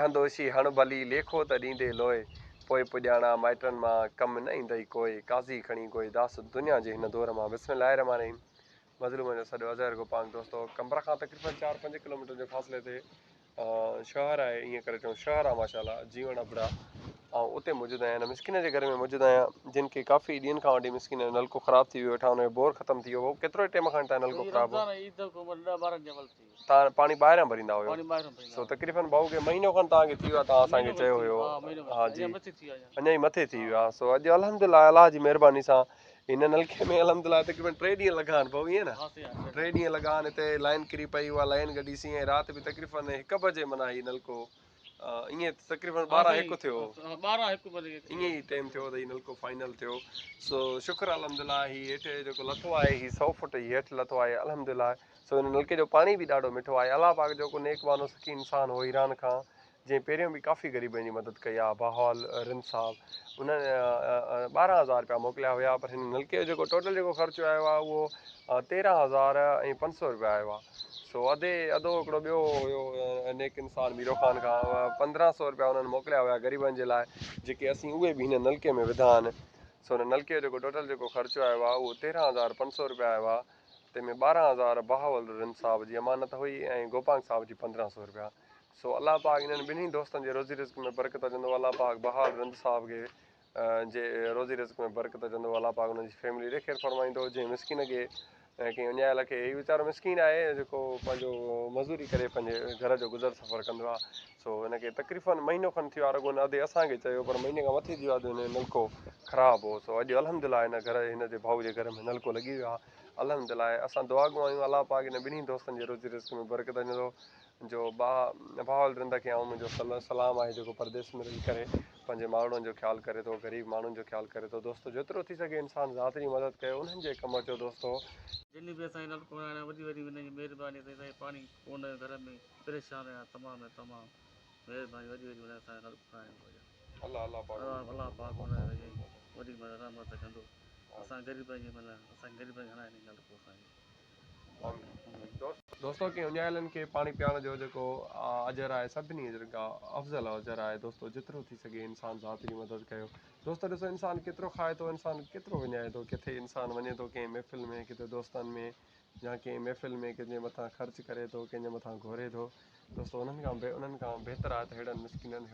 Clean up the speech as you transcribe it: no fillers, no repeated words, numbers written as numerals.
رهندوشي هڻ ڀلي ليکو ته ڏيندي لوء، پوء پڄاڻا مائٽن مان ڪم نه ايندئي ڪوئي، قاضي کڻي گوئي داس دنيا جي هن دور مان بسم الله الرحمٰن الرحيم مظلومن جو سڏ اظهر گوپانگ دوستو قمبر کان تقريبن چار پنج ڪلوميٽر جي فاصلي تي شهر آهي ائين ڪري چئون شهر آهي ماشاء الله جيوڻ ابڙا آئون اتي موجود آهيان هن مسڪين جي گهر ۾ موجود آهيان جن کي ڪافي ڏينهن کان وٺي مسڪين جو نلڪو خراب ٿي ويو هيٺان ان جو بور ختم ٿي ويو هو ڪيترو ٽيم کان تان نلڪو خراب هو تان پاڻي ٻاهران ڀريندا هيو سو تقريبن ڀائو کي مهينو کن تان کي ٿي ويو تان اسان کي چيو هيو ها جي اڃا ئي مٿي ٿي ويو آهي سو اڄ الحمدلله الله جي مهرباني سان هن نلڪي ۾ الحمدلله تقريبن ٽي ڏينهن لڳا آهن ڀائو ائين نه ٽي ڏينهن لڳا آهن هتي لائن ڪري پئي اها لائن ڪڍي سين ۽ رات به تقريبن هڪ بجي معنيٰ هي نلڪو ائين تقريبن ٻارهن هڪ ٿيو ائين ئي ٽيم ٿيو ته هي نلڪو فائنل ٿيو سو شڪر الحمدلله هي هيٺ جيڪو لٿو آهي هي سو فٽ هي هيٺ لٿو آهي الحمدلله سو هن نلڪي جو پاڻي به ڏاڍو مٺو آهي الله پاڪ جو ڪو نيڪ ٻانهو سخي انسان هو ايران کان جنهن پهريون به ڪافي غريبن جي مدد ڪئي آهي بهاول رند صاحب انهن 12000 رپيا موڪليا هيا پر هن نلڪي جو جيڪو ٽوٽل جيڪو خرچ آيو آهي اهو 13500 رپيا آيو آهي سو ادي ادو هڪڙو ٻيو هيو نيڪ انسان ميرو خان کان 1500 رپيا انهن موڪليا هيا غريبن جي لاء جيڪي اسين اهي به هن نلڪي ۾ وڌا آهن سو هن نلڪي جو جيڪو ٽوٽل جيڪو خرچ آيو آهي اهو 13500 رپيا آيو آهي تنهن ۾ 12000 بهاول رند صاحب جي امانت هئي ۽ گوپانگ صاحب جي 1500 رپيا سو الله پاڪ انهن ٻنهي دوستن جي روزي رزق ۾ برڪت وجهندو الله پاڪ بهار رند صاحب کي جي روزي رزق ۾ برڪت وجهندو الله پاڪ انهن جي فيملي ڏي خير فرمائيندو جنهن مسڪين کي ۽ ڪنهن اڃايل کي هي ويچارو مسڪين آهي جيڪو پنهنجو مزوري ڪري پنهنجي گهر جو گذر سفر ڪندو آهي سو هن کي تقريبن مهينو کن ٿيو آهي رڳو هن ادي اسان کي چيو پر مهيني کان مٿي ٿي ويو آهي هن جو نلڪو خراب هو سو اڄ الحمدلله هن گهر هن جي ڀائو جي گهر ۾ نلڪو لڳي ويو آهي الحمدلله اسان دعاگو آهيون الله پاڪ هن ٻنهي دوستن جي روزي رزق ۾ برڪت وجهندو جو بهاول رند کي آئون منهنجو سلام آهي جيڪو پرديس ۾ رهي ڪري پنهنجي ماڻهن جو خيال ڪري ٿو غريب ماڻهن جو خيال ڪري ٿو دوستو جيترو ٿي سگهي انسان ذات جي مدد ڪيو انهن جي ڪم اچو دوستو. جن به اسان کي نلڪو هڻائڻ وڏي وڏي انهن جي مهرباني سائين اسان کي پاڻي ڪونه هيو گهر ۾ پريشان هيا تمام ۾ تمام مهرباني وڏي وڏي انهن اسان کي نلڪو هڻائڻ وجا الله الله پاڪ الله پاڪ انهن جي وڏي رحمت ڪندو اسان غريبن جي معنيٰ اسان غريبن کي هڻائي ڏني نلڪو اسان کي. دوستو ڪي اڃايلن کي پاڻي پيارڻ جو جيڪو اجر آهي سڀني اجرن کان افضل اجر آهي دوستو جيترو ٿي سگهي انسان ذات جي مدد ڪيو دوستو ڏسو انسان ڪيترو کائي ٿو انسان ڪيترو وڃائي ٿو ڪٿي انسان وڃي ٿو ڪنهن محفل ۾ ڪٿي دوستن ۾ يا ڪنهن محفل ۾ ڪنهن جي مٿان خرچ ڪري ٿو ڪنهن جي مٿان گهوري ٿو دوستو انهن کان انهن کان بهتر آهي ته ههڙن مسڪينن.